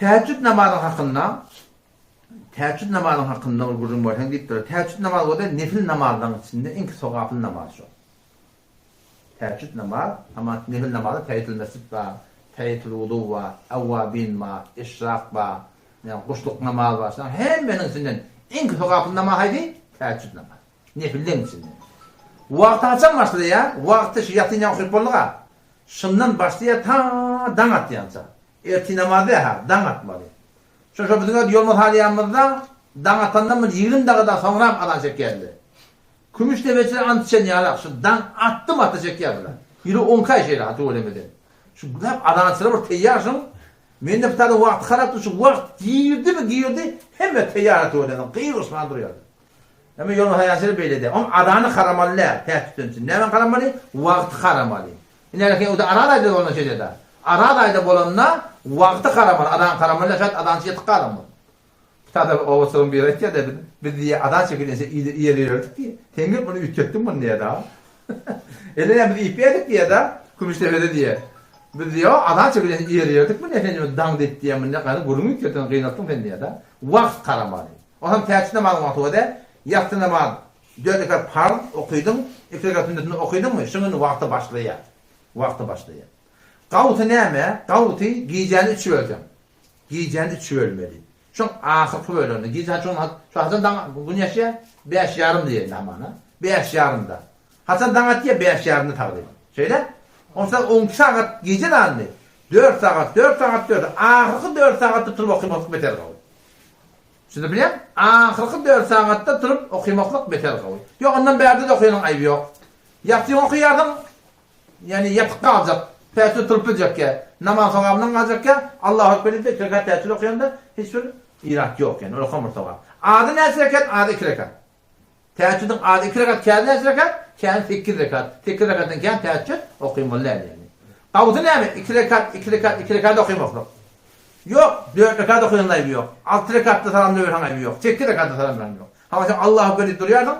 Tähejjüd namazyň hakynda Tähejjüd namazyň hakynda bir gürrüň berseň diýipdir. Tähejjüd namazy bolsa nefil namazlaryň içinde iň sogaply namaz şo. Tähejjüd namaz, amma nefil namazda tähiýetül mesjid bar, tähiýetül wudu bar, awwabin bar, işrak bar, ýa guşluk namaz bar. Şolaryň hemmesiniň içinden iň sogaply namaz haýsy? Tähejjüd namaz. Nefilleň içinden. Wagty haçan başlaýar? Wagty şu ýatynýan okyp bolduga. Şundan başlaýar ta daň atýança. Ertir namaz däl-hä, daň atmaly. Şo şo biziň öz ýolumyz halýamyzda daň atandan bir 20 dagyda soňrak azan çekýärler. Kümüş depeçiler ant içen ýalak, şu daň atdym atdy çekýär bular. Ýyly on iki aý şeýle ha tüwelemeden. Şu gülap azançylar bir teýýar şuň. Mende bir tane wagty garap dur, şu wagt girdimi girdi, hemme teýýar ha tüweleme, gygyryşman durýar. Emme ýolumyz halýançylar beýle däl. Oň azany garamaly däl, täsdüden üçin. Näme garamaly? Wagty garamaly. Ine erkin o-da Araz aýda bolanda şeýle-dä. Araz aýda bolanda wagty garamaly, azan garamaly däl, şaýat azançy ýetip galan bol. Bir sada bir obaçylaryň biri aýtýar-da, biz, biz diýýär, azan çekilýänçä iýer, iýer ýörerdik diýýär. Sen gelip muny üýtgetdiň muny diýýär-dä. Elem biz iýip ýerdik diýýär-dä, Kümüşdepede diýýär. Biz diýýär, azan çekilýänçä iýer ýördik muny, sen indi daň diýip diýýär, muny gany gürrüň üýtgetdiň, gynaltdyň sen diýýär-dä. Wagt garamaly. Onsoň täçli namazyň wagty bolýar, ýassy namaz Dört rekat parz okydyň, iki rekat sünnetini okydyňmy, şuň indi wagty başlaýar. Wagty başlaýar. Gawsy näme? Gawsy gijäni üç bölseň. Gijäni üç bölmeli. Şoň ahyrky böleginde, gije haçan şu haçan daň gün ýaşýar? Bäş ýarym diýeli hamana. Bäş ýarymda. Haçan daň atýar? Bäş ýarymda tagryban. Şeýle? Onsoň 12 sagat gije galdy. 4 sagat, 4 sagat, 4. Ahyrky 4 sagatda turup okymaklyk beter gowy. Şuny bilýäň, ahyrky dört sagatda turup okymaklyk beter gowy. Ýok, ondan bärde-de okyanyň aýby ýok. Ýatsyň okaýarsyň, ýagny ýatyp galjak, täheçjüde turup biljekkä, namaz sogabyndan galjakkä, Allahu ekber diýip-de iki rekat täheçjüd okaýanda hiç bir irat ýok, ýagny ol okam bir sogap. Ady näçe rekat? Ady iki rekat. Täheçjüdiň ady iki rekat, käni näçe rekat? Käni sekiz rekat. Sekiz rekatdan kän täheçjüd okymaly däl ýagny. Gawsy näme? Iki rekat, iki rekat, iki rekat okymaklyk. Ýok, dört rekat okaýan aýby ýok. Alty rekatda salam berseň aýby ýok. Sekiz rekatda salam berseň ýok. Hawa sen Allahu ekber diýip durýarsyň,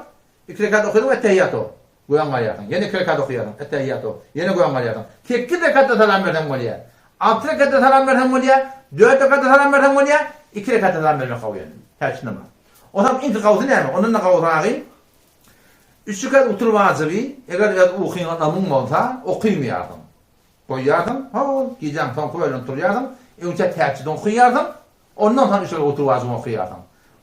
iki rekat okadyň ettehiýatu. Göň galýarsyň. Ýene iki rekat okaýarsyň, ettehiýatu. Ýene göň galýarsyň. Sekiz rekatda salam berseň bolýar. Alty rekatda salam berseň bolýar, dört rekatda salam berseň bolýar, iki rekatda salam bermek gowy ýöne. Täçli namaz. Onsoň iňki gawsy näme? Ondan-da gawragy üç rekat utur wajyby, eger öz ukyňa ynamyň bolsa, okymaýarsyň. Goýýarsyň, hol, gijäň soňky bölüminde turýarsyň, öňçä täçjidi okaýarsyň, ondan soň üç rekat utur wajybyny okaýarsyň.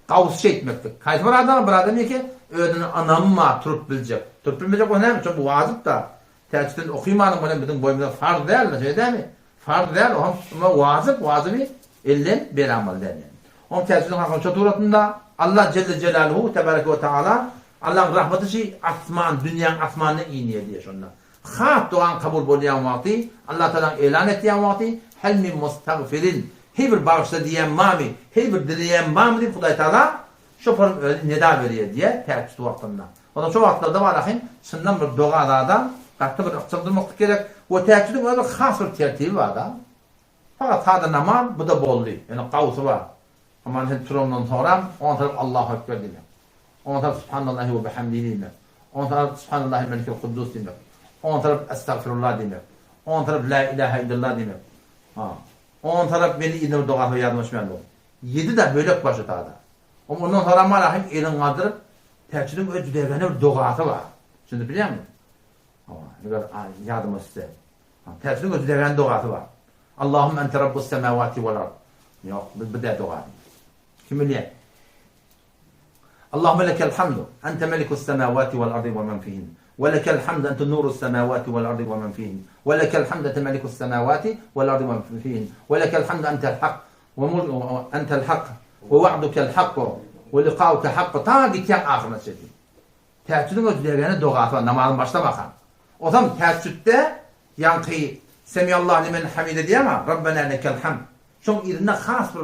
Gawsy şeýtmeklik. Haýsy bir adama, bir adam ýeke özüne ynamma turup biljek. Turup bilmejek bolsa näme? Şo bu wajyp-da. Täçjiden okymanyň bilen biziň boýnumyza farz däl-de, şeýle dälmi? Farz däl, o hem wajyp, wajyby elden beramaly däl ýagny. Oň täçjüdiň hakyny şo suratynda Allah jelle jelaluhu tebareke we taala Allaň rahmaty şi asman, dünýäň asmanyna inýär diýýär şonda. Has dogaň kabul bolýan wagty, Allah tagalaň elan etýän wagty, Hel min mustagfirin, heý bir bagyşla diýýän barmy, heý bir dileýän barmy diýip Hudaý tagala şo poruň özi neda berýär diýýär täçjüd wagtynda. Onsoň şo wagtlarda walakin çyndan bir doga zada gaty bir ykjam durmaklyk gerek we täçjüdiň öz bir has bir tertibi barda. Fakat sada namaz bu-da boldy. Ýöne gawsy bar. Aman sen turandan soňram on tarap Allahu ekber diýmek. On tarap Subhanallahi we bihamdihi diýmek. On tarap Subhanallahil melikil kuddus diýmek. On tarap Estagfirullah diýmek. On tarap La ilaha illallah diýmek. Ha. On tarap meni yzyna bir doga ýadyma düşmän dur. Ýedi-de bölek bar şu tada. Ondan soňram walakin eliňi galdyryp täçjüdiň öz jüdegene bir dogasy bar. Şuny bilýäňmi? Hawa, eger ýadyma düşse. Täçjüdiň öz jüdegene dogasy bar. Allahümme ente rabbus semawati wal ard. Ýok, bu bu däl doga. Kim bilýär? Allahümme lekel hamdu, ente melikus semawati wal ardi we men fihin. We lekel hamdu ente nurus semawati wal ardi we men fihin. We lekel hamdu ente melikus semawati wal ardi we men fihin. We lekel hamdu entel hak we mul entel hak we wa'dukel hak we liqauke hak. Ta gitýän ahyryna çenli. Tähejjüdiň öz legeni dogasy bar, namazyň başlamaka. Ozam tähejjütde ýaňky Semiallahu limen hamide diýýäň-a, Rabbena lekel hamd. Şoň yzynda has bir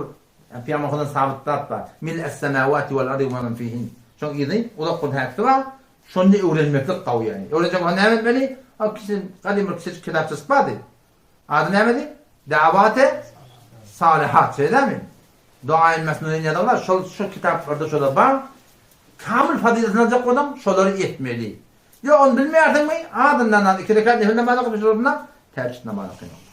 Pygamberden sabyt zat bar. Mil'es-semawati wal-ardi we men fihin. Şoň yzy uzak bir häkisi bar. Şony öwrenmeklik gowy ýagny. Öwrenjek bolsaň näme etmeli? Al kiçi gadym bir kiçijik kitapçajyk bardy. Ady nämedi? Dawate Salihat, şeýle dälmi? Duaýy Mesnun ýazarlar, şol şu kitaplarda şolar bar. Kamil fazyletini aljak bolsaň, şolary etmeli. Ýok, ony bilmeýärsiňmi? Azyndan az iki rekat nefil namazy okyp, şolarynda tähejjüd namazy okymak.